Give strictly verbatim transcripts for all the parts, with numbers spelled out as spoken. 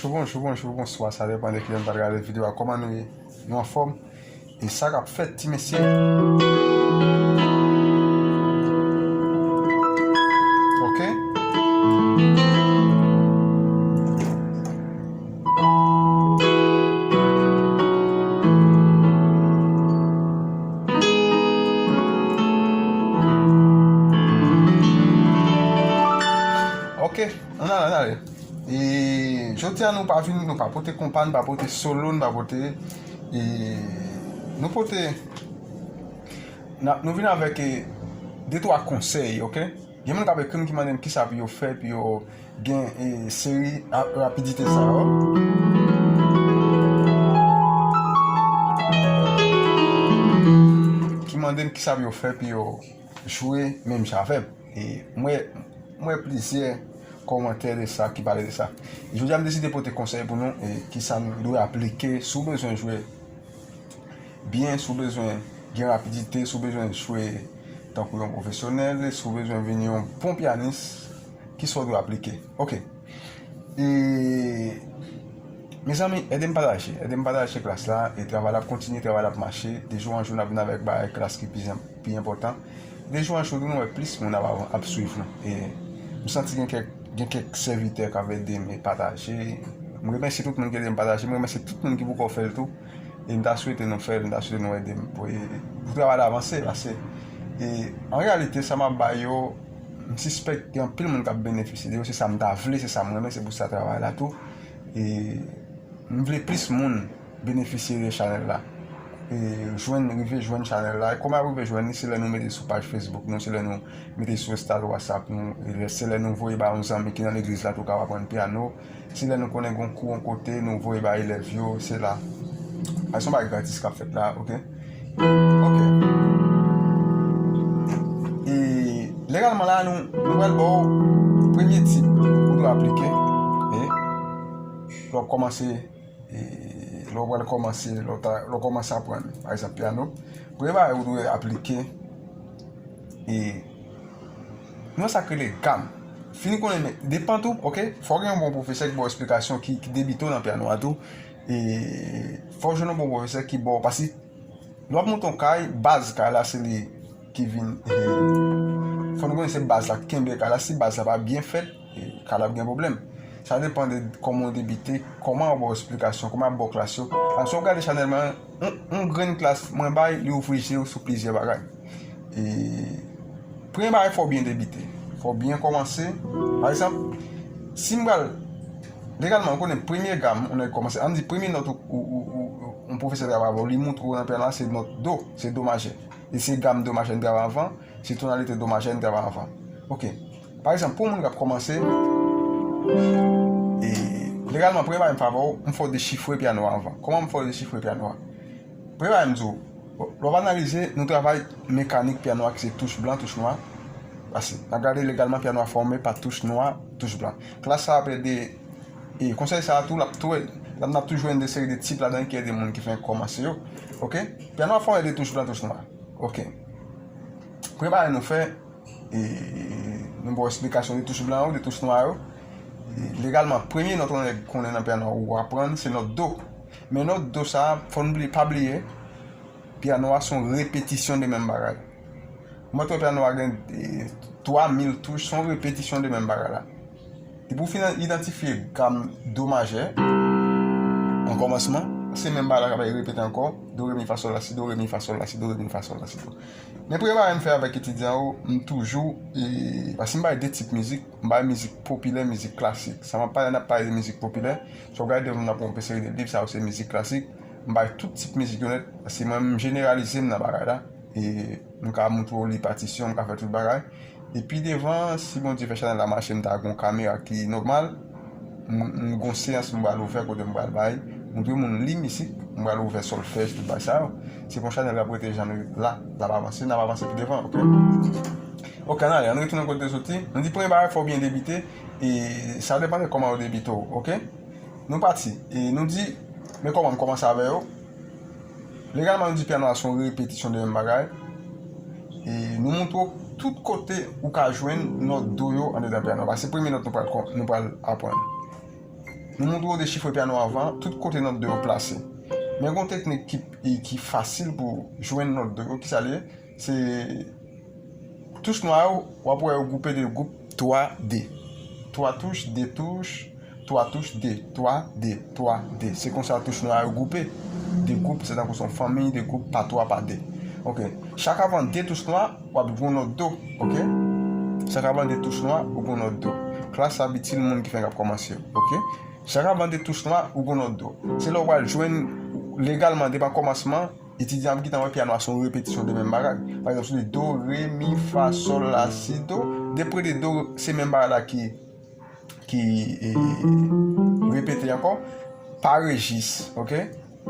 Bonjou, bonjou, bonjou, bonswa. Sa depann de kilè nou pral gade videyo a. Kòman nou ye? Nou anfòm? E sa k ap fèt, ti mesye? Ok? Ok, ann ale, ann ale. E jodi a nou pa vin, nou pa pote konpa, nou pa pote solo, nou pa pote, e, nou pote, na- nou vin avèk, e, de twa konsèy, ok? Gen moun k ap ekri m ki mande m kisa pou yo fè pou yo gen, e, seri a- rapidite sa yo. Ki mande m kisa pou yo fè pou yo jwe menm jan avè m. E mwen, mwen plizyè kòmantè de sa ki pale de sa. E jodi a m deside pote konsèy pou nou, e kisa nou dwe aplike si w bezwen jwe byen, si w bezwen gen rapidite, si w bezwen jwe tankou yon pwofesyonèl, si w bezwen vin yon bon pyanis, kisa w dwe aplike. Ok. E, mezanmi, ede m pataje. Ede m pataje klas la. E travay la ap kontinye, travay la ap mache. De jou an jou, n ap vin avèk bagay klas ki pi, pi enpòtan. De jou an jou, nou wè plis moun ap, ap swiv nou. E m santi gen kèk, gen kèk sèvitè k ap ede m e pataje. M remèsye tout moun ki ede m pataje. M remèsye tout moun ki poko fè l tou. E m ta swete nou fè l, m ta swete nou ede m pou, e, pou travay la avanse, paske, e, an reyalite, sa m ap bay yo, m sispèk gen anpil moun k ap benefisye de yo, se sa m ta vle, se sa m renmen, se pou sa travay la tou. E m vle plis moun benefisye de chanèl la. E jwenn, rive jwenn chanèl la. E kòman rive jwenn li, se lè nou mete sou paj Facebook nou, se lè nou mete sou estati WhatsApp nou, e se lè nou voye ba yon zanmi ki nan legliz la tou ka aprann pyano. Se lè nou konnen gon kou yon kote, nou voye bay elèv yo, se la. A, se yon bagay gratis k ap fèt la, ok? Ok. E legalman la, nou, nou pral ba w premye tip ou dwe aplike. E lè w kòmanse, e lè w pral kòmanse, lè w ta- lè w kòmanse aprann, pa egzanp, pyano. Premye bagay ou dwe aplike, e nou wè sa k rele gam. Fin konnen, men depan tou, ok? Fò w gen yon bon pwofesè ki ba w esplikasyon, ki, ki debite w nan pyano a tou. E fò w jwenn yon bon pwofesè ki ba w, paske lè w ap monte yon kay, baz kay la, se li ki vin, e, fò nou konnen se baz la k kenbe kay la. Si baz la pa byen fèt, e, kay la ap gen pwoblèm. Sa depann de kòman w debite, kòman yo ba w esplikasyon, kòman yo ba w klas yo. Paske w gade chanèl mwen, yon, yon grenn klas mwen bay, li ouvri je w sou plizyè bagay. E premye bagay, fò w byen debite. Fò w byen kòmanse. Pa egzanp, si m pral, legalman, ou konnen premye gam, yon nèg kòmanse, ann di premye nòt ou, ou, ou, ou, yon pwofesè travay avè w, li montre w nan pyano a, se nòt do, se do majè. E se gam do majè n travay anvan, se tonalite do majè n travay anvan. Ok. Pa egzanp, pou yon moun k ap kòmanse, e, legalman, premye bagay m fè avè w, m fè w dechifre pyano a anvan. Kòman m fè w dechifre pyano a? Premye bagay m di w, lè w ap analize, nou travay mekanik pyano a ki se touch blan, touch nwa. Paske n ap gade legalman pyano a fòme pa touch nwa, touch blan. Klas sa ap ede, e konsèy sa a tou, l ap tou, l ap, n ap toujou jwenn de seri de tip ladan ki ede moun ki fenk kòmanse yo. Ok? Pyano a fòme de touch blan, touch nwa. Ok. Premye bagay nou fè, e, nou ba w esplikasyon de touch blan yo, de touch nwa yo. E, legalman, premye nòt yon nèg konnen nan pyano a ou aprann, se nòt do. Men nòt do sa a, fò n bli- pa bliye, pyano a se yon repetisyon de menm bagay. Ou mèt wè pyano a gen, e, twa mil touch, se yon repetisyon de menm bagay la. Depi w fin idantifye gam do majè, an kòmansman, se menm bagay la k ap repete ankò, do, re, mi, fa, sòl, la, si, do, re, mi, fa, sòl, la, si, do, re, mi, fa, sòl, la, si, do. Men premye bagay m fè avèk etidyan yo, m toujou, e, paske m bay de tip mizik, m bay mizik popilè, mizik klasik. Sa m ap pale, n ap pale de mizik popilè. Si w gade devan m, n ap wè yon seri de liv, sa yo se mizik klasik. M bay tout tip mizik yo nèt, paske mwen, m jeneralize m nan bagay la. E m ka montre w li patisyon, m ka fè tout bagay. E pi devan, si Bondye fè chanèl la mache, m ta gen yon kamera ki nòmal. M, m gen yon seyans m pral ouvè kote m pral bay, montre moun li mizik, m pral ouvè sòlfèj, tout bagay sa yo. Se pou chanèl la pou rete jan l la, l ap avanse, n ap avanse pi devan, ok? Ok, ann ale, ann retounen kote soti. Nou di premye bagay, fò w byen debite. E sa depann de kòman yo debite w, ok? Nou pati. E nou di, men kòman m kòmanse avè yo. Legalman, nou di pyano a se yon repetisyon de menm bagay. E nou montre w tout kote ou ka jwenn nòt do yo andedan pyano a. Se premye nòt nou pral kon- nou pral aprann. Nou montre w dechifre pyano avan, tout kote nòt do yo plase. Men gen yon teknik ki, ki fasil pou jwenn nòt do yo. Kisa l ye? Se touch nwa yo, w ap wè yo gwoupe de gwoup twa de. Twa touch, de touch, twa touch, de, twa, de, twa, de. Se konsa touch nwa yo gwoupe. De gwoup, se tankou se yon fanmi de gwoup pa twa, pa de. Ok. Chak avan de touch nwa, w ap jwenn yon nòt do. Ok. Chak avan de touch nwa, ou gen yon nòt do. Klas sa ap itil moun ki fenk ap kòmanse yo. Ok. Chak avan de touch nwa, ou gen yon nòt do. Se la w pral jwenn legalman, depi nan kòmansman, etidyan ap gentan wè pyano a se yon repetisyon de menm bagay. Pa egzanp, si w di do, re, mi, fa, sòl, la, si, do, de pre de do, se menm bagay la ki, ki e, repete ankò, pa rejis, ok?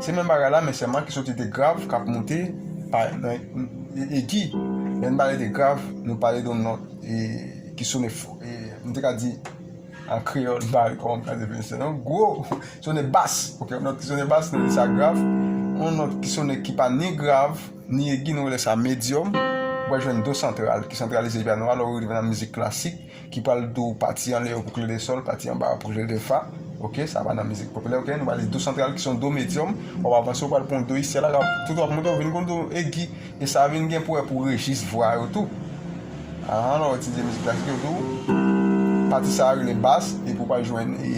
Se menm bagay la, men sèlman ki soti de grav, k ap monte pa, nan, e, egi. Lè n pale de grav, nou pale de yon nòt e, ki sone fò. E, m te ka di, an kreyòl, m pa kòman m ka defini sa non. Gwo, sone bas. Ok, yon nòt ki sone bas, nou rele sa grav. Yon nòt ki sone ki pa ni grav, ni egi, nou rele sa medyòm. Ou pral jwenn do santral, ki santralize pyano a, lè w rive nan mizik klasik, ki pral di w pati anlè yo pou kle de sòl, pati anba yo pou kle de fa. Ok, sa pa nan mizik popilè. Ok, nou pral di do santral ki se yon do medyòm. W ap avanse, w pral pran yon do isi a la, tout w ap monte, w vin gen yon do egi. E sa vin gen pou wè pou rejis vwa yo tou. Ahan, lè w etidye mizik klasik yo tou, pati sa a rele bas, epi w pral jwenn e,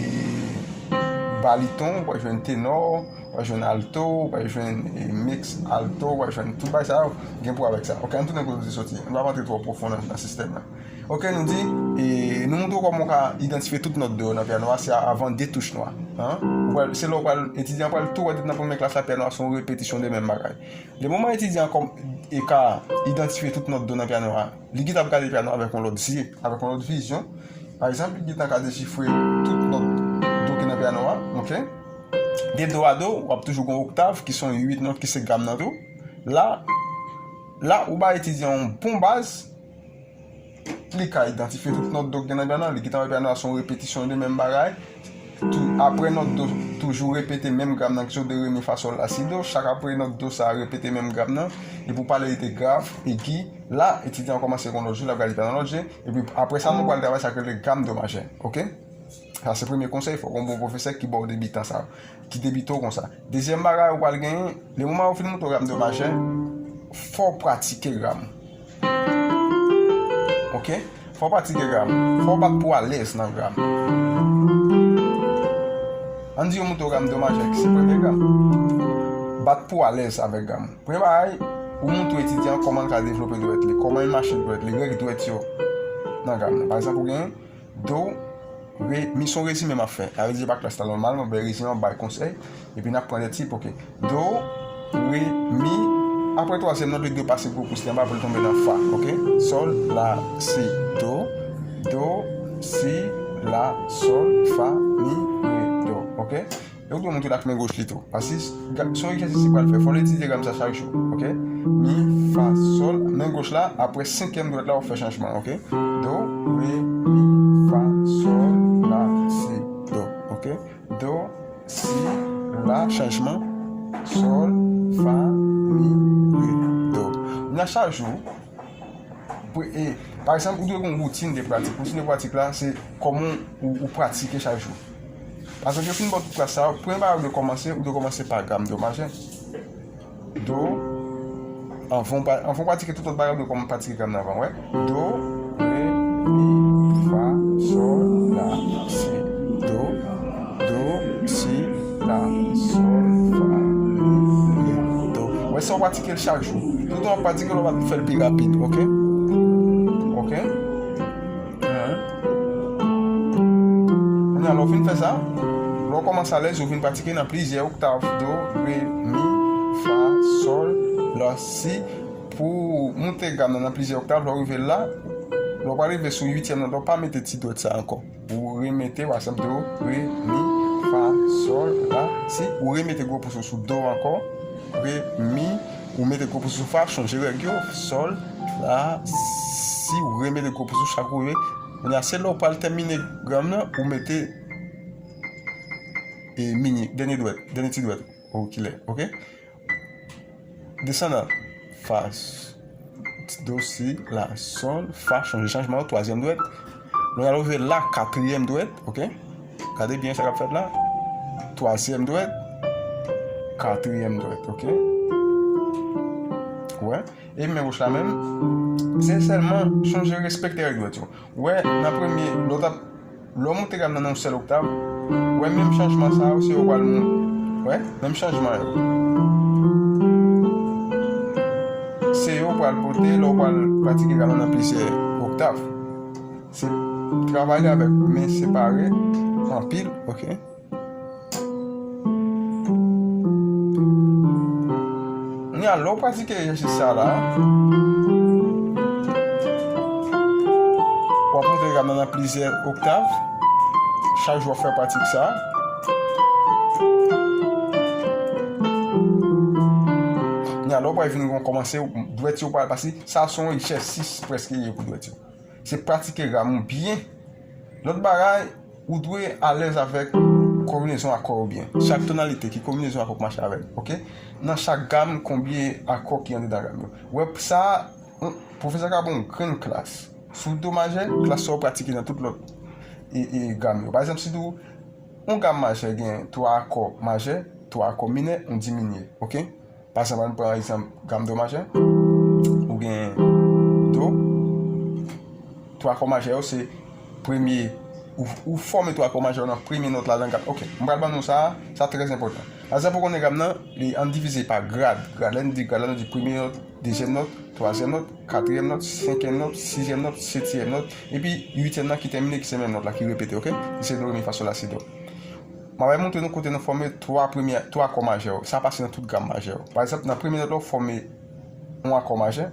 bariton, w pral jwenn tenò, w pral jwenn alto, w pral jwenn e, mix alto, w pral jwenn tout bagay sa yo gen pou wè avèk sa. Ok, ann tounen kote w te soti. Nou p ap antre twò pwofon nan, nan sistèm nan. Ok, nou di, e, nou montre w kòman w ka idantifye tout nòt do yo nan pyano a, se avan de touch nwa. An? Ou pral, se lè w pral, etidyan pral tou wè depi nan premye klas la, pyano a se yon repetisyon de menm bagay. Lè moman etidyan kòm, e ka idantifye tout nòt do nan pyano a, li gentan ap gade pyano a avèk yon lòt zye, avèk yon lòt vizyon. Pa egzanp, li gentan ka dechifre tout nòt do ki nan pyano a, ok? De do a do, w ap toujou gen yon oktav, ki se yon uit nòt, ki se gam nan tou. La, la, ou bay etidyan yon bon baz, li ka idantifye tout nòt do k gen nan pyano a, li gentan wè pyano a se yon repetisyon de menm bagay. Tou, apre nòt do, toujou repete menm gam nan ki se do, re, mi, fa, sòl, la, si, do. Chak apre nòt do sa a repete menm gam nan. Epi w pale de grav, egi, la, etidyan an kòmanse gen yon lòt je, l ap gade pyano lòt je. Epi apre sa, nou pral travay sa k rele gam do majè. Ok? Sa se premye konsèy, fòk w gen yon bon pwofesè ki ba w debitan sa yo, ki debite w konsa. Dezyèm bagay ou pral genyen, lè moman yo fin montre w gam do majè, fò w pratike gam. Ok? Fò w pratike gam. Fò w bat pou w alèz nan gam. Ann di yo montre w gam do majè, ki se premye gam. Bat pou w alèz avèk gam. Premye bagay, ou montre etidyan kòman l ka devlope dwèt li, kòman l mache dwèt li, règ dwèt yo nan gam nan. Pa egzanp, ou gen do, re, mi, se yon rezime m ap fè. Sa vle di se pa klas la nòmalman, m bay rezime, m ap bay konsèy, epi n ap pran de tip, ok. Do, re, mi, apre twazyèm nòt, li dwe pase gwo pous li anba pou l tonbe nan fa, ok. Sòl, la, si, do, do, si, la, sòl, fa, mi, re, do, ok. E ou dwe montre l ak men goch li tou. Paske se yon egzèsis li pral fè. Fò l etidye gam sa chak jou. Ok? Mi, fa, sòl. Men goch la, apre senkyèm dwèt la, w ap fè chanjman. Ok? Do, re, mi, fa, sòl, la, si, do. Ok? Do, si, la, chanjman. Sòl, fa, mi, re, do. Kounye a chak jou, Pou, e, pa egzanp, ou dwe gen yon woutin de pratik. Woutin de pratik la, se kòman ou, ou pratike chak jou. Pa egzanp, yo fin ba w tout klas sa yo, premye bagay ou dwe kòmanse, ou dwe kòmanse pa gam do majè. Do, anvan w pa, anvan w pratike tout lòt bagay, ou dwe kòmanse pratike gam nan avan, wè. Do, re, mi, fa, sòl, la, si, do. Do, si, la, sòl, fa, mi, re, do. Wè sa w pratike l chak jou. Toutan w ap pratike l, w ap fè l pi rapid, ok? Ok? Kounye a, lè w fin fè sa, lè w kòmanse alèz, ou vin pratike nan plizyè oktav, do, re, mi, fa, sòl, la, si, pou w moute gam nan nan plizyè oktav, lè w rive la, lè w pral rive sou uityèm nòt, w pa mete ti dwèt sa ankò. Ou remete, pa egzanp, do, re, mi, fa, sòl, la, si. Ou remete gwo pous ou sou do ankò. Re, mi, ou mete gwo pous ou sou fa, chanje règ yo. Sòl, la, si, ou remete gwo pous ou chak ou rive. Kounye a, se lè w pral tèmine gam nan, ou mete, e, mini, dènye dwèt, dènye ti dwèt, ou kilè, ok? Desandan. Fa, s-, do, si, la, sòl, fa, chanje chanjman yo, twazyèm dwèt. Nou al rive la, katriyèm dwèt, ok? Gade byen sa k ap fèt la. twazyèm dwèt, katriyèm dwèt, oke? Wè, e men goch la menm, se sèlman chonje respekte règ dwèt yo. Wè, nan premye, lè w t ap, lè w moute gam nan nan yon sèl oktav, wè, menm chanjman sa yo, se yo pral mou-, wè, menm chanjman yo. Se yo pral pote, lè w pral pratike gam nan nan plizyè oktav. Se travay li avèk men separe, anpil, oke? Kounye a, lè w pratike egzèsis sa la, w ap monte gam nan nan plizyè oktav. Chak jou w ap fè pratik sa. Kounye a, lè w pral vin kòmanse, dwèt yo pral pase. Sa se yon egzèsis prèske ye pou dwèt yo. Se pratike gam ou byen. Lòt bagay, ou dwe alèz avèk konbinezon akò yo byen. Chak tonalite ki konbinezon akò k mache avè l, oke? Nan chak gam, konbyen akò ki anndan gam yo. Wè, sa, on, pwofesè ka ba w yon grenn klas. Sou do majè, klas sa w pratike nan tout lòt e, e gam yo. Pa egzanp, si tou, yon gam majè gen twa akò majè, twa akò minè, yon diminye, oke? Pa egzanp, ann pran egzanp gam do majè. Ou gen do. Twa akò majè yo se premye, ou, ou fòme twa akò majè yo nan premye nòt la nan gam. Oke, m pral ban nou sa, sa trè enpòtan. Alò, pou konnen gam nan, li, ann divize pa grad. Grad, lè n di grad la, nou di premye nòt, dezyèm nòt, twazyèm nòt, katriyèm nòt, senkyèm nòt, sizyèm nòt, setyèm nòt, epi uityèm nan ki tèmine, ki se menm nòt la, ki repete, oke? Li se do, re, mi, fa, sòl, la, si, do. M ap montre nou kote nou fòme twa premye, twa akò majè yo. Sa pase nan tout gam majè yo. Pa egzanp, nan premye nòt la, ou fòme yon akò majè.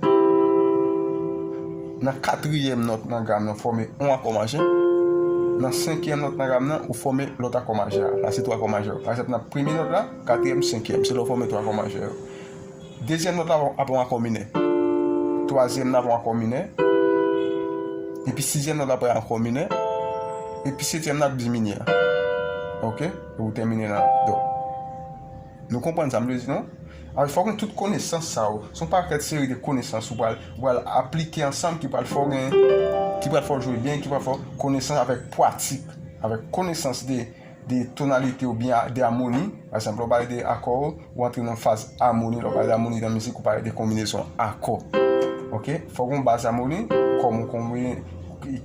Nan katriyèm nòt nan gam nan, ou fòme yon akò majè. Nan senkyèm nòt nan gam nan, ou fòme lòt akò majè a. La, se twa akò majè yo. Pa egzanp, nan premye nòt la, katriyèm, senkyèm. Se la ou fòme twa akò majè yo. Dezyèm nòt la ap yon akò minè. Twazyèm nan ap yon akò minè. Epi sizyèm nan ap yon akò minè. Epi setyèm nan ap diminye. Oke? E ou tèmine nan do. Nou konprann sa m vle di, non? Alò, fòk nou tout konesans sa yo. Se yon pakèt seri de konesans ou pral, ou pral aplike ansanm ki pral fè w gen, ki pral fè w jwe byen, ki pral fè w konesans avèk pratik, avèk konesans de de tonalite oubyen a-, de amoni. Pa egzanp, lè w pale de akò, ou antre nan faz amoni. Lè w pale de amoni nan mizik, ou pale de konbinezon akò. Oke? Fòk w gen baz amoni, kòman w konbine,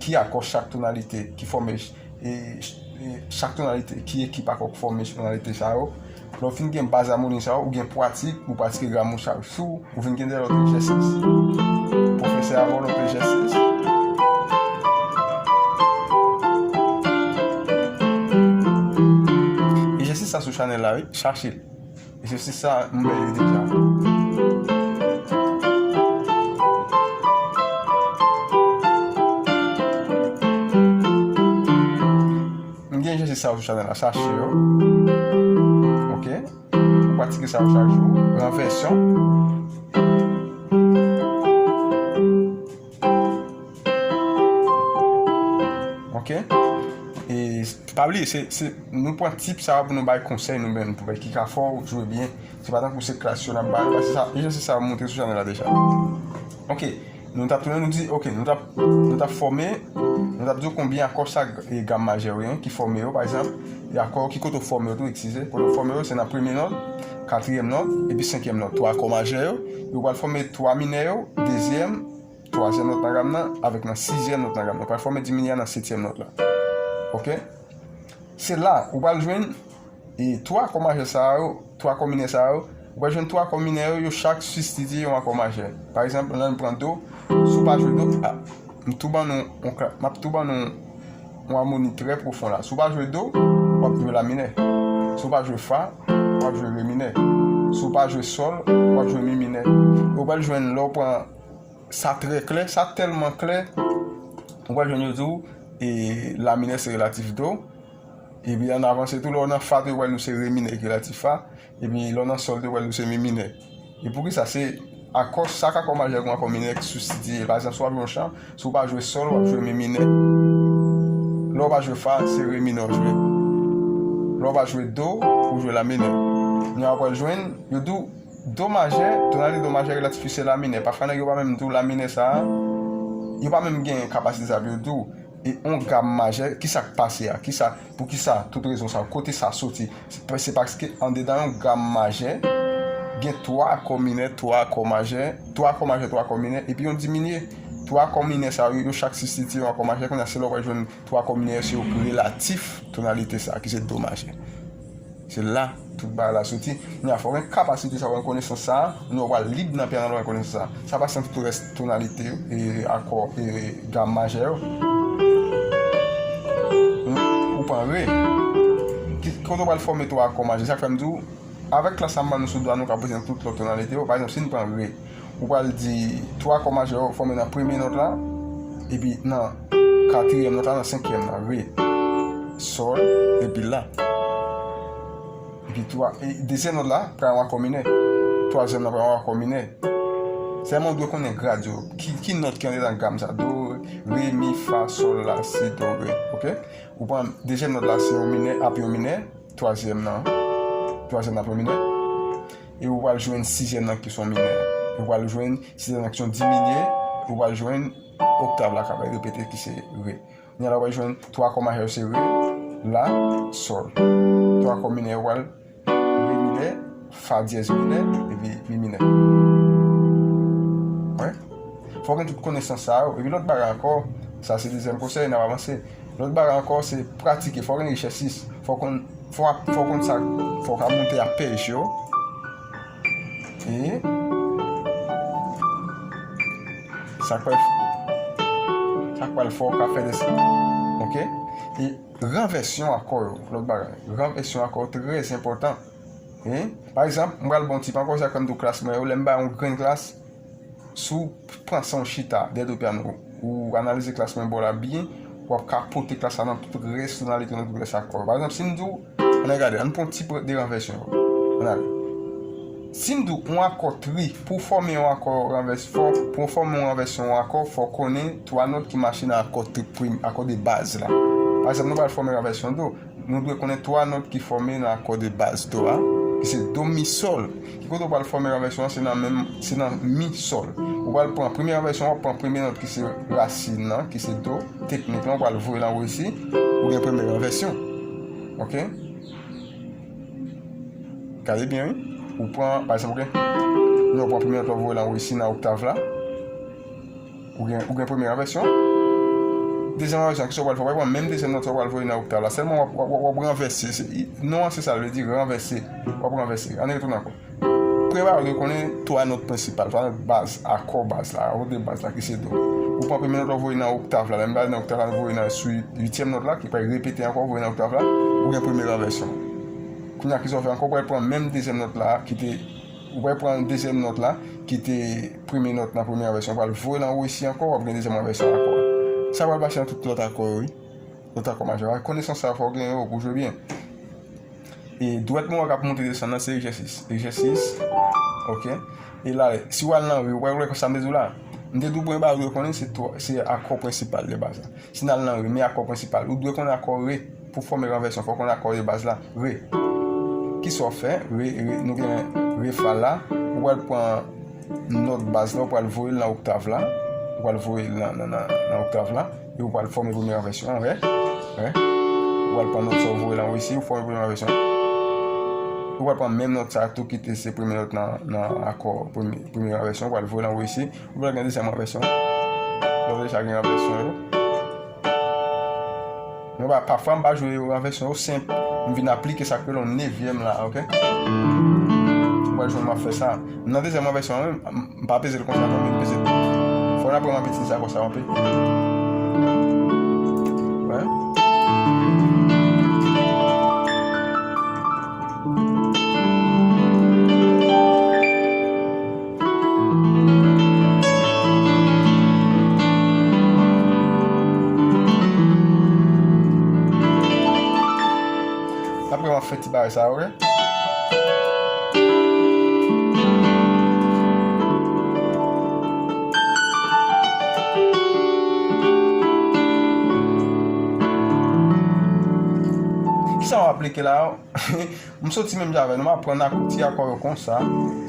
ki akò chak tonalite ki fòme, e, e, chak tonalite, ki ekip akò ki fòme tonalite sa yo. Lè w fin gen baz amoni sa yo, ou gen pratik, ou pratike gam ou chak jou, ou vin gen de lòt egzèsis. Pwofesè a ba w lòt egzèsis. Egzèsis sa sou chanèl la, wi. Chache l. Egzèsis sa, m bay li deja. M gen egzèsis sa sou chanèl la, chache yo. Oke. Ou pratike sa yo chak jou. Ranvèsyon. Oke? E pa bliye, se, se, nou pran tip sa yo pou nou bay konsèy nou menm, pou bay ki ka fè w jwe byen. Se pa tankou se klas yo n ap bay, paske sa, egzèsis sa yo montre sou chanèl la deja. Oke. Nou t ap tounen, nou di, oke, nou t ap, nou t ap fòme, nou t ap di w konbyen akò chak, e, gam majè yo gen, ki fòme yo, pa egzanp, e akò ki kote w fòme yo tou, eskize, kote w fòme yo, se nan premye nòt, katriyèm nòt, epi senkyèm nòt. Twa akò majè yo, yo pral fòme twa minè yo, dezyèm, twazyèm nòt nan gam nan, avèk nan sizyèm nòt nan gam nan. Yo pral fòme diminye a nan setyèm nòt la. Oke? Se la, ou pral jwenn E twa akò majè sa yo, twa akò minè sa yo, ou pral jwenn twa akò minè yo, yo chak sibstitye yon akò majè. Pa egzanp, lè n pran do, si w pa jwe do, a, m tou ban nou, yon ka-, m ap tou ban nou yon amoni trè pwofon la. Si w pa jwe do, w ap jwe la minè. Si w pa jwe fa, w ap jwe re minè. Si w pa jwe sòl, w ap jwe mi minè. Ou pral jwenn lè w pran sa trè klè, sa tèlman klè, ou pral jwenn yo di w, e, la minè se relatif do, Epi ann avanse tou, lè w nan fa tou, yo pral di w se re minè ki relatif fa. Epi lè w nan sòl tou, yo pral di w se mi minè. E poukisa? Se akò, chak akò majè gen akò minè ki sibstitye. Pa egzanp, si w ap jwe yon chan, si w pa jwe sòl, w ap jwe mi minè. Lè w pa jwe fa, se re minè w jwe. Lè w pa jwe do, ou jwe la minè. Kounye a w pral jwenn, yo di w do majè, tonalite do majè relatif li se la minè. Pafwa nèg yo pa menm di w la minè sa a, yo pa menm gen kapasite sa pou yo di w. e yon gam majè, kisa k pase a? Kisa, poukisa tout rezon sa yo? Kote sa soti? Se pa, se paske andedan yon gam majè, gen twa akò minè, twa akò majè, twa akò majè, twa akò minè, epi yon diminye. Twa akò minè sa yo, yo chak sibstitye yon akò majè, kounye a se lè w pral jwenn twa akò minè yo, se yo k relatif tonalite sa, ki se do majè. Se la tout bagay la soti. Kounye a, fò w gen kapasite sa, w gen konesans sa, kounye a w pral lib nan pyano lè w gen konesans sa. Sa pase nan tout rès tonalite yo, e akò, e gam majè yo. Ou pran re. Ki, kote w pral fòme twa akò majè? Sa k fè m di w, avèk klas sa m ban nou sou do a, nou ka poze nan tout lòt tonalite yo. Pa egzanp, si n pran re, ou pral di twa akò majè yo fòme nan premye nòt la, epi nan katriyèm nòt la, nan senkyèm nan, re, sòl, epi la. Epi twa, e, dezyèm nòt la pral yon akò minè. Twazyèm nan pral yon akò minè. Sèlman ou dwe konnen grad yo. Ki, ki nòt ki andedan gam sa? Do, re, mi, fa, sòl, la, si, do, re. Oke? Ou pran dezyèm nòt la, se yon minè, ap yon minè. Twazyèm nan, twazyèm nan ap yon minè. E ou pral jwenn sizyèm nan ki se yon minè. Ou pral jwenn sizyèm nan ki se yon diminye. Ou pral jwenn oktav la k ap repete ki se re. Kounye a la w pral jwenn twa akò majè yo se re, la, sòl. Twa akò minè yo pral re minè, fa dyèz minè, epi mi minè. Wi. Fò w gen tout konesans sa yo. Epi lòt bagay ankò, sa se dezyèm konsèy, n ap avanse. Lòt bagay ankò, se pratike. Fò w gen richès sis. Fò w konn, fò w ap, fò w konn sa, fò w ka monte apèj yo. E sa k pral, sa k pral fè w ka fè de, oke? E ranvèsyon akò yo, lòt bagay. Ranvèsyon akò yo trè enpòtan. E, pa egzanp, m pral ba w yon tip ankò, sa k fè m di w klas mwen yo, lè m ba yon grenn klas, si w pran san w chita dèyè do pyano, ou analize klas mwen ba w la byen, w ap ka pote klas la nan tout rès tonalite, nan tout rès akò. Pa egzanp, si m di w, ann al gade, ann pran yon ti pre-, de ranvèsyon. Ann ale. Si m di w yon akò tri, pou w fòme yon akò ranvès-, fò, pou w fòme yon ranvèsyon yon akò, fò w konnen twa nòt ki mache nan akò tri prim, akò de baz la. Pa egzanp, nou pral fòme ranvèsyon do. Nou dwe konnen twa nòt ki fòme nan akò de baz do a, ki se do, mi, sòl. Ki kote w pral fòme ranvèsyon an, se nan menm, se nan mi, sòl. Ou pral pran premye ranvèsyon, w ap pran premye nòt ki se rasin nan, ki se do. Teknik lan, w pral voye l anwo isi, ou gen premye ranvèsyon. Oke? Gade byen, wi. Ou pran, pa egzanp, oke? Non, w pran premye nòt la, w voye l anwo isi nan oktav la. Ou gen, ou gen premye ranvèsyon. Dezyèm ranvèsyon, kisa w pral fè? W pral pran menm dezyèm nòt sa, w pral voye nan oktav la. Sèlman w ap, w ap, w ap ranvèse. Se, i, non an se sa, l vle di ranvèse. W ap ranvèse. Ann retounen ankò. Premye bagay ou dwe konnen twa nòt prensipal, twa nòt baz, akò baz la, akò de baz la ki se do. Ou pran premye nòt la, w voye nan oktav la. Lè m pale nan oktav la, m voye nan sou uityèm nòt la, ki pral repete ankò, w voye nan oktav la, ou gen premye ranvèsyon. Kounye a, kisa w fè ankò? W pral pran menm dezyèm nòt la, ki te Ou pral pran dezyèm nòt la, ki te premye nòt nan premye ranvèsyon, ou pral voye l anwo isi ankò, w ap gen dezyèm ranvèsyon akò a. Sa pral pase nan tout lòt akò yo, wi. Lòt akò majè. Konesans sa a, fò w gen yo pou w jwe byen. E dwèt mwen k ap monte desann nan, se egzèsis. Egzèsis. Oke. E la, si w al nan re, ou pral wè sa m te di w la. M te di w premye bagay ou dwe konnen, se twa, se akò prensipal de baz la. Si n al nan re, men akò prensipal, ou dwe konn akò re pou fòme ranvèsyon, fò w konn akò de baz la, re. Kisa w fè? Re, re, nou gen re fa la, ou pral pran nòt baz la, ou pral voye l nan oktav la, ou pral voye l nan, nan, nan, nan oktav la, e ou pral fòme premye ranvèsyon, wè, wè. Ou pral pran nòt sa, ou voye l anwo isi, ou fòme premye ranvèsyon. Ou pral pran menm nòt sa tou ki te se premye nòt nan, nan akò premye, premye ranvèsyon, ou pral voye l anwo isi, ou pral gen dezyèm ranvèsyon. Lè w deja gen ranvèsyon yo. Mwen pa, pafwa m pa jwe ranvèsyon yo senp. M vin aplike sa k rele yon nevyèm la, oke? Ou pral jwenn m ap fè sa. Nan dezyèm ranvèsyon an, m, m pa peze l konsa, non, m vin peze l. Fò n aprann anpil ti sa konsa, anpil. Wè. N ap wè m ap fè ti bagay sa, oke? Kisa w aplike la? M soti menm jan avè nou, m aprann ak ti akò yo konsa,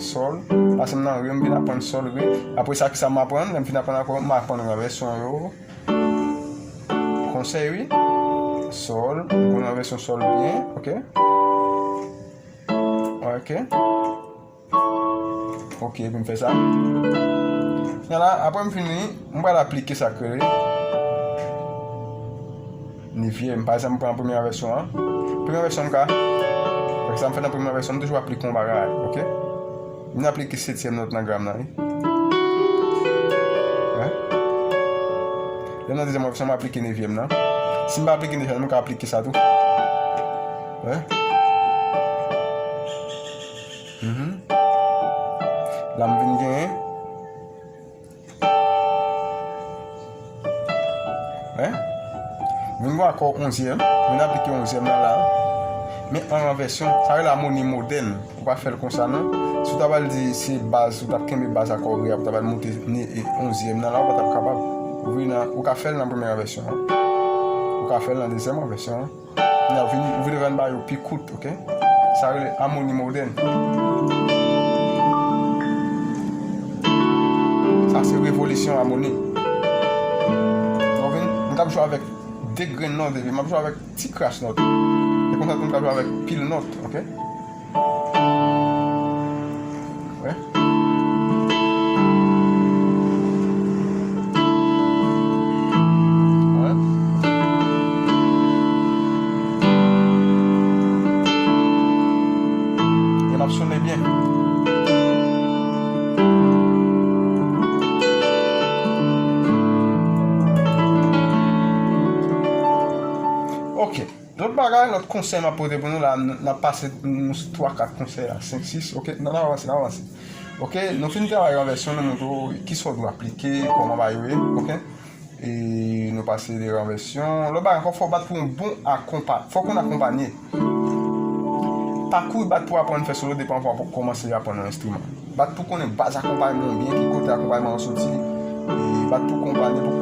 sòl, pase m nan re, m vin aprann sòl, re. Apre sa, kisa m aprann? Lè m fin aprann akò, m aprann ranvèsyon yo. Konsèy, wi. Sòl. M konnen vèsyon sòl byen. Ok. Ok. Ok, epi m fè sa. Kounye a la, apre m fini, m pral aplike sa k rele nevyèm. Pa egzanp, m pran premye vèsyon an. Premye vèsyon m ka. Sa m fè nan premye vèsyon, m toujou aplike yon bagay, ok? M aplike setyèm nòt nan gam nan, wi. Wè? Lè m nan dezyèm vèsyon, m aplike nevyèm nan. Si m pa aplike nevyèm nan, m ka aplike sa tou. Wè? Mhm. La m vin genyen. Wè? Vin gen akò onzyèm, vin aplike onzyèm nan la. Men an vèsyon, sa rele amoni modèn. Ou pa fè l konsa non. Si w ta pral di se baz, ou t ap kenbe baz akò re a, ou ta pral monte ni- e onzyèm nan la, ou pa t ap kapab. Ou vin nan, ou ka fè l nan premye vèsyon an. Ou ka fè l nan dezyèm vèsyon an. Kounye a, ou vin, ou vin rann bagay yo pi kout, ok? Sa rele amoni modèn. Sa se revolisyon amoni. Ou konprann? M t ap jwe avèk de grenn nòt, epi m ap jwe avèk ti kras nòt. E konsa tou m t ap jwe avèk pil nòt, ok? Wè. Wè. E m ap sonnen byen. Ok. Lòt bagay, lòt konsèy m ap pote pou nou la, n ap pase nou twa, kat konsèy la, senk, sis, ok? N ap avanse, n ap avanse. Ok, nou fin travay ranvèsyon, nou montre w kisa w dwe aplike, kòman bagay yo ye, ok? E nou pase de ranvèsyon. Lòt bagay ankò, fò w bat pou yon bon akonpa-, fò w konn akonpanye. Pa kouri bat pou aprann fè solo depi anvan w kòmanse aprann yon enstriman. Bat pou konnen baz akonpayman w byen, ki kote akonpayman an soti. E bat pou konpanye pou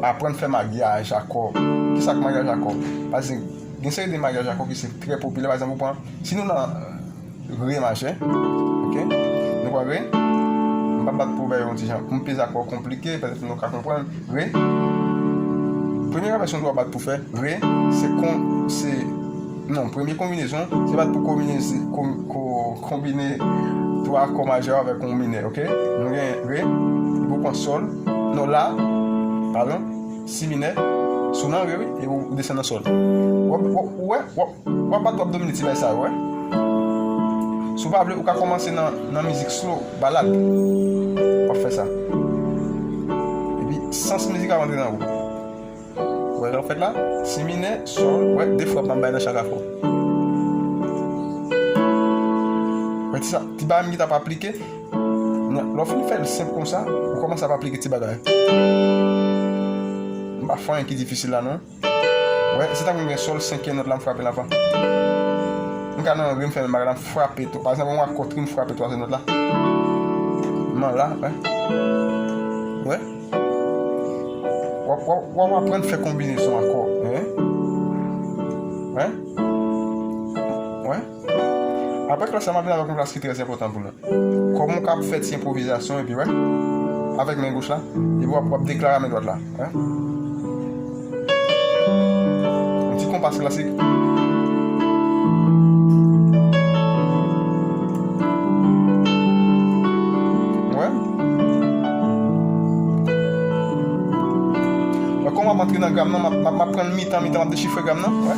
aprann fè maryaj akò. Kisa k maryaj akò? Paske gen seri de maryaj akò ki se trè popilè. Pa egzanp, ou pran, si nou nan re majè, ok? Nou pran re. M p ap bat pou w fè yon ti jan, pou m peze akò konplike, petèt nou ka konprann. Re. Premye ranvèsyon dwa bat pou fè. Re, se kon, se, non, premye konbinezon, se bat pou konbine, kon, kon, konbine twa akò majè avèk yon minè, ok? Nou gen re, epi w pran sòl, non, la, padon, si minè, si w nan re, wi, epi w desann nan sòl. W ap, w ap, w ap, w ap W ap bat, w ap domine ti bay sa yo, wè. Si w pa vle, ou ka kòmanse nan, nan mizik slow, balad. W ap fè sa. Epi, sans mizik ap antre nan ou. Wè, sa w fèt la, si minè, sòl, wè, de frap m ap bay nan chak afè. Wè, ti sa, ti bagay m ki t ap aplike. Nan, lè w fin fè l senp konsa, ou kòmanse ap aplike ti bagay. M pa fè anyen ki difisil la, non. Wè, se tankou m gen sòl, senkyèm nòt la, m frape l avan. M ka nan re, m fè menm bagay la, m frape tou. Pa egzanp, yon akò tri, m frape twazyèm nòt la. M an la, wè. Wè. W ap, w ap, w ap aprann fè konbinezon akò. Wè. Wè. Wè. Apre klas la, m ap vin avèk yon klas ki trè enpòtan pou nou. Kòman w ka fè ti enpwovizasyon epi, wè, avèk men goch la, epi w ap, w ap deklare a men dwat la, wè. Yon ti konpas klasik. Wè. Wè, kòman m ap antre nan gam nan, m ap, m ap, m ap pran mitan, mitan, m ap dechifre gam nan, wè.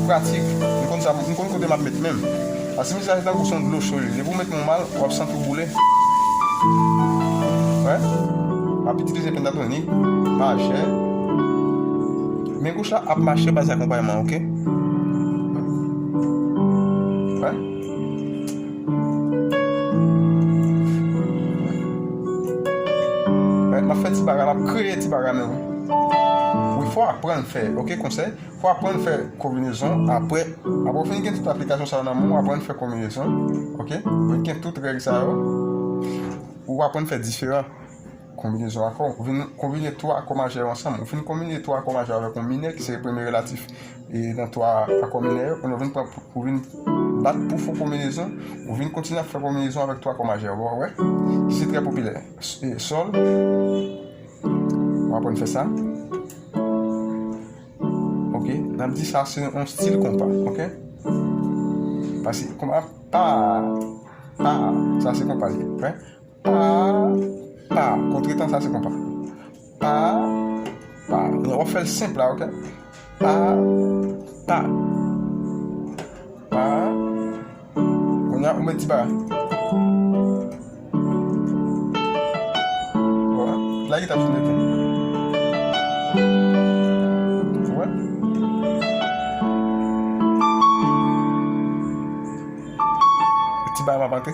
Pratik. M konn sa, m konn kote m ap met men m. Paske mizik la se tankou se yon dlo cho li ye. Depi w met men w mal, w ap santi w boule. Wè? M ap itilize pentatonik, majè. Men goch la ap mache baz akonpayman, ok? Wè? Wè, m ap fè ti bagay, m ap kreye ti bagay menm. Wi, fò w aprann fè, ok, konsèy. Fò w aprann fè konbinezon, apre, apre w fin gen tout aplikasyon sa yo nan men w, w aprann fè konbinezon, ok? Ou gen tout règ sa yo, ou aprann fè diferan konbinezon akò. Ou vin konbine twa akò majè yo ansanm. Ou fin konbine twa akò majè avèk yon minè ki se premye relatif e nan twa akò minè yo, kounye a ou vin pran, ou vin bat pou fè konbinezon, ou vin kontinye ap fè konbinezon avèk twa akò majè yo, ou wè? Ki se trè popilè. S-, e, sòl, w aprann fè sa. N ap di sa se yon stil konpa, ok? Paske konpa, pa, pa, sa se konpa li ye, wè. Pa, pa, kontretan sa se konpa. Pa, pa. W ap fè l senp la, ok? Pa, pa. Pa. Kounye a, ou met ti ba. Wè, la ki t ap sone tou. Wè. Ti ba m ap antre.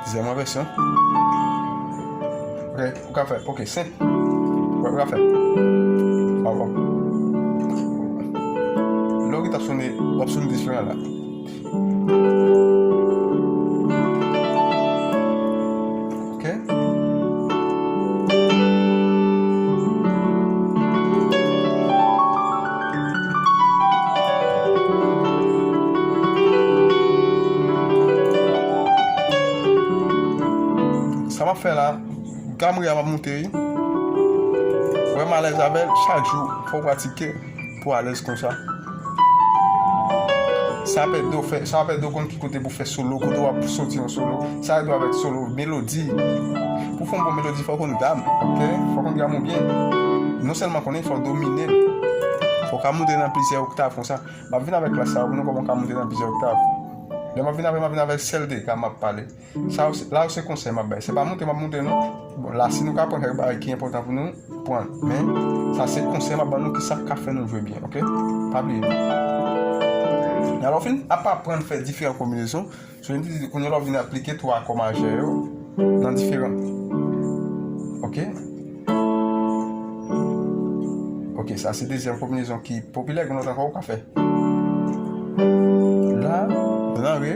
Dezyèm vèsyon. Ok, ou ka fè. Ok, senp. Ou ka fè. Pardon. Lè w ki t ap sone, w ap sone diferan la. Ok. Sa m ap fè la, gam re a m ap moute, wi. Wè m alèz avè l, chak jou, fò w pratike pou w alèz konsa. Sa pèdi w fè, sa pèdi w konn ki kote pou fè solo, kote w ap soti yon solo. Sa pèdi w avèk solo, melodi. Pou fè yon bon melodi, fò w konn gam, ok? Fò w konn gam ou byen. Non sèlman konnen, fò w domine l. Fò w ka moute nan plizyè oktav konsa. M ap vin avèk klas sa yo pou nou kòman w ka moute nan plizyè oktav. Lè m ap vin avè, m ap vin avè sèl de gam m ap pale. Sa yo se, la yo se konsèy m ap bay. Se pa moute m ap moute non. Bon, la si nou ka pran kèk bagay ki enpòtan pou nou, pran. Men, sa se konsèy m ap ban nou ki sa k ka fè nou jwe byen, ok? Pa bliye. Alò, fin ap aprann fè diferan konbinezon, so, kounye a lè w vin aplike twa akò majè yo nan diferan. Ok? Ok, sa se dezyèm konbinezon ki popilè, gen lòt ankò ou ka fè. La, nan re,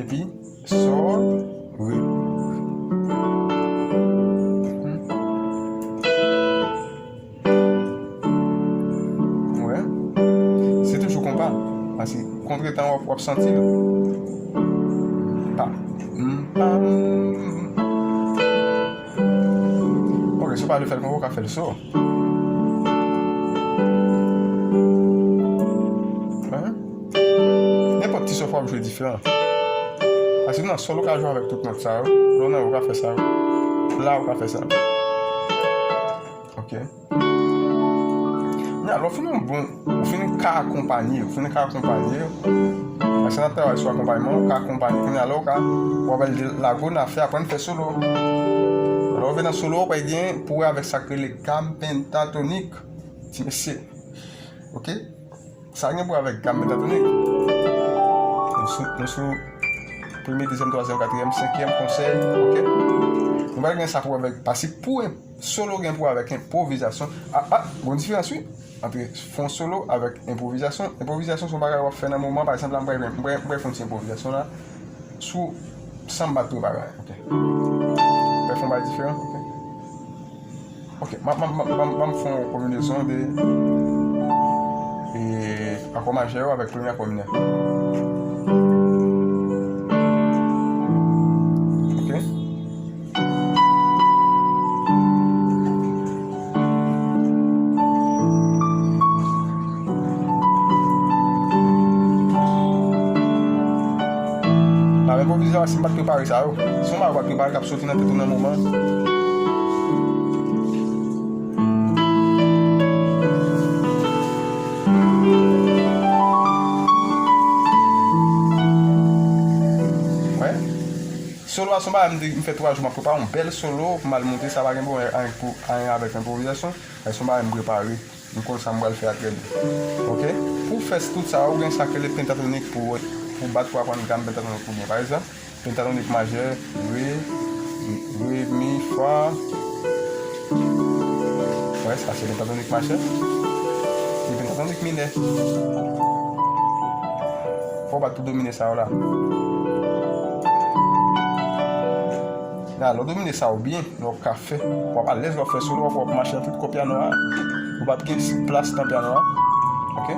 epi sò, re. Wè. Se toujou konpa. Paske kontretan w ap, w ap santi l. Pa. M, pa, m. Ok, si w pa vle fè l konpa, ou ka fè l so. Hein? Nenpòt ti so fò w ap jwe diferan. Paske nan sòl ou ka jwe avèk tout nòt sa yo. Lè w nan re ou ka fè sa yo. La ou ka fè sa. Ok. Kounye a, lè w fin yon bon, ou fin ka akonpanye, ou fin ka akonpanye. Paske n ap travay sou akonpayman, ou ka akonpanye. Kounye a, lè w ka, w ap al de lago n a fè, aprann fè solo. Lè w rive nan solo, ou pral gen pou wè avèk sa k rele gam pentatonik. Ti mesye. Ok? Sa gen pou wè avèk gam pentatonik. Nou sou, nou sou premye, dezyèm, twazyèm, katriyèm, senkyèm konsèy, ok? Nou pral gen sa pou wè avèk, paske pou en-, solo gen pou wè avèk enpwovizasyon. A, a, gon diferans, wi, ant fè yon solo avèk enpwovizasyon. Enpwovizasyon se yon bagay w ap fè nan moman. Pa egzanp, la, m pral, m pral, m pral fè yon ti enpwovizasyon la sou san m pa t prepare, ok? M pral fè yon bagay diferan, ok? Ok, m ap, m ap, m ap, m ap, m ap fè yon konbinezon de, e, akò majè yo avèk premye akò minè. Ok? Avèk enpwovizasyon, si m pa t prepare sa yo. Se yon bagay ou pa t prepare k ap soti nan tèt ou nan moman. Wè. Solo a se yon bagay m te, m fè twa jou m ap prepare yon bèl solo pou m al moute, sa pa gen pwoblèm anyen pou, anyen avèk enpwovizasyon. Se yon bagay m prepare. M konn sa m pral fè a trè byen. Ok? Pou w fè tout sa, ou gen sa k rele pentatonik pou, pou bat, pou aprann gam pentatonik ou byen. Pa egzanp, pentatonik majè, re, re, mi, fa. Wè, sa se pentatonik majè. E pentatonik minè. Fò w bat tout domine sa yo la. La, lè w domine sa yo byen, lè w ka fè. W ap alèz, w ap fè solo, w ap, w ap mache nan tout kò pyano a. Ou p ap gen plas nan pyano a. Ok?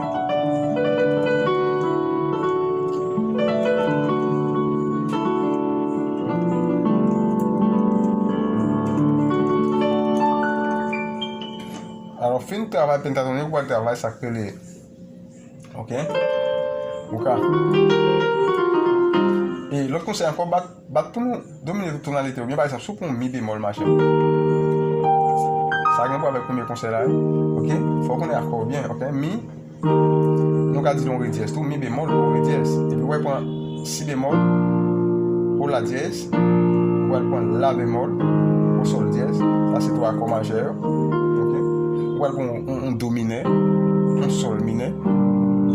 Alò, fin travay pentatonik, ou pral travay sa k rele Ok? Ou ka. E lòt konsèy ankò, bat, bat pou nou domine tout tonalite yo. Byen, pa egzanp, si w pran yon mi bemòl mache, sa gen pou avèk premye konsèy la, wi. Ok? Fò w konnen akò byen, ok? Mi, nou ka di l yon re dyès tou, mi bemòl, yon re dyès. Epi w pral pran si bemòl, o la dyès, ou pral pran la bemòl, o sòl dyès, sa se twa akò majè yo. Ok? Ou pral pran yon, yon, yon do minè, yon sòl minè,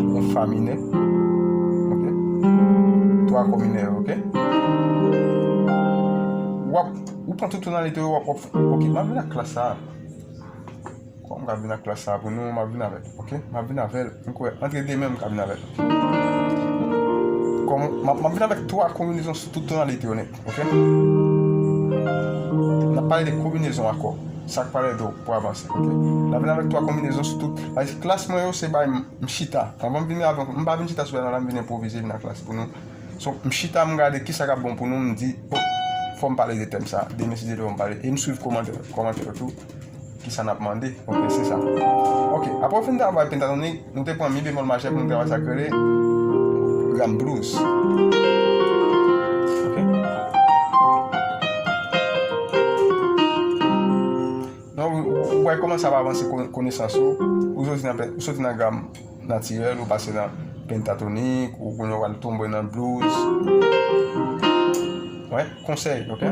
yon fa minè. Ok? Twa akò minè yo, ok? W ap, ou pran tout tonalite yo, w ap, w ap, ok, m ap vin ak klas sa a. Kòm m ka vin ak klas sa a pou nou, m ap vin avè l, ok? M ap vin avè l. M kwè, antre de men, m ka vin avè l. Kòm, m ap, m ap vin avèk twa konbinezon sou tout tonalite yo nèt, ok? N ap pale de konbinezon akò. Sa k pale de pou avanse, ok? N ap vin avèk twa konbinezon sou tout. Klas mwen yo, se bay m, m chita. Anvan m vin avè, m pa vin chita sou bagay la, m vin enpwovize, vin ak klas pou nou. So, m chita, m gade kisa k ap bon pou nou, m di, oh, fò m pale de tèm sa. Demen, si Dye vle, m pale. E m swiv kòmantè, kòmantè yo tou. Kisa n ap mande? Ok, se sa. Ok, apre w fin travay pentatonik, nou te pran mi bemòl majè pou nou travay sa k rele gam blues. Ok? Non, ou, ou, ou wè kòman sa va avanse kon-, konesans ou. Ou soti nan pe-, ou soti nan gam natirèl, ou pase nan pentatonik, ou kounye a w al tonbe nan blues. Wè, konsèy, ok?